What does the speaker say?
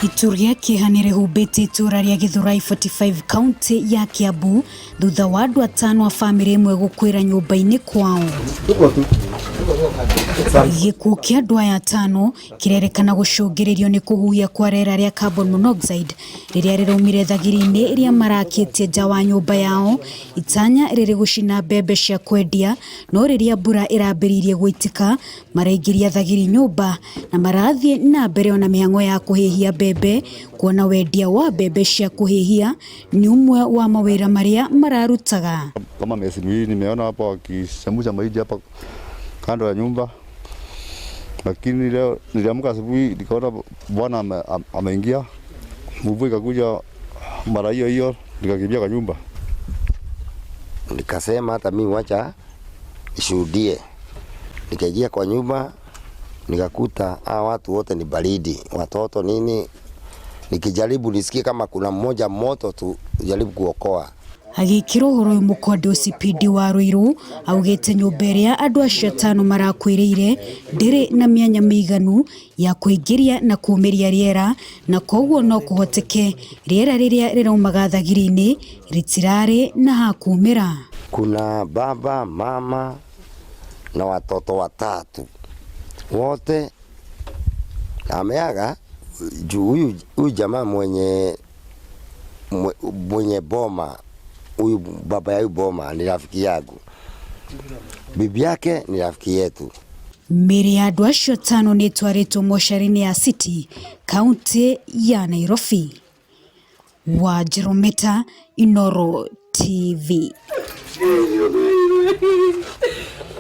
Itu rĩa kĩeha nĩ rĩhumbĩte itũũra rĩa Githurai 45 kaunti ya Kiambu thutha wa andũ atano a bamĩrĩ ĩmwe gũkuĩra nyũmba-inĩ kwao. Gĩkuũ kĩa andũ aya atano kĩrerĩkana gũcũngĩrĩrio nĩ kũhuhia kwa rĩera rĩa carbon monoxide rĩrĩa rĩraumire thagiri-inĩ ĩrĩa marakĩtie nja wa nyũmba yao, itanya rĩrĩ gũcina mbembe cia kwendia, no rĩrĩa mbura ĩrambĩrĩirie gũitĩka maraingĩria thagiri nyũmba na marathiĩ na mbere ona mĩhang'o ya kũhĩhia mbembe, kuona wendia wa mbembe cia kũhĩhia nĩ ũmwe wa mawĩra marĩa mararutaga. Kama miezi miwili nimeona hapa wakichemusha mahindi hapa kando ya nyumba, lakini leo niliamka asubuhi nikaona bwana ameingia, mvua ikakuja mara hiyo hiyo nikakimbia kwa nyumba. Nikasema hata mimi wacha nishuhudie. Nikaingia kwa nyumba nikakuta hawa watu wote ni baridi, watoto nini. Nikijaribu nisikie kama kuna mmoja moto tu jaribu kuokoa. Agĩkĩra ũhoro ũyũ mũkonde OCPD wa Ruiru augĩte nyũmba ĩrĩa andũ acio atano marakuĩrĩire ndĩrĩ na mĩanya mĩiganu ya kũingĩria na kumĩria rĩera na koguo no kũhoteke rĩera rĩrĩa rĩraumaga thagiri-inĩ rĩtirarĩ na ha kumĩra. Kuna baba, mama na watoto watatu wote ameaga juu huyu jamaa mwenye boma, huyu baba ya huyu boma ni rafiki yangu, bibi yake ni rafiki yetu. Mĩĩrĩ ya andũ acio atano nĩ ĩtwarĩtwo mocarĩ-inĩ ya City, kaunti ya Nairobi. Wanjerũ Meta, Inooro TV.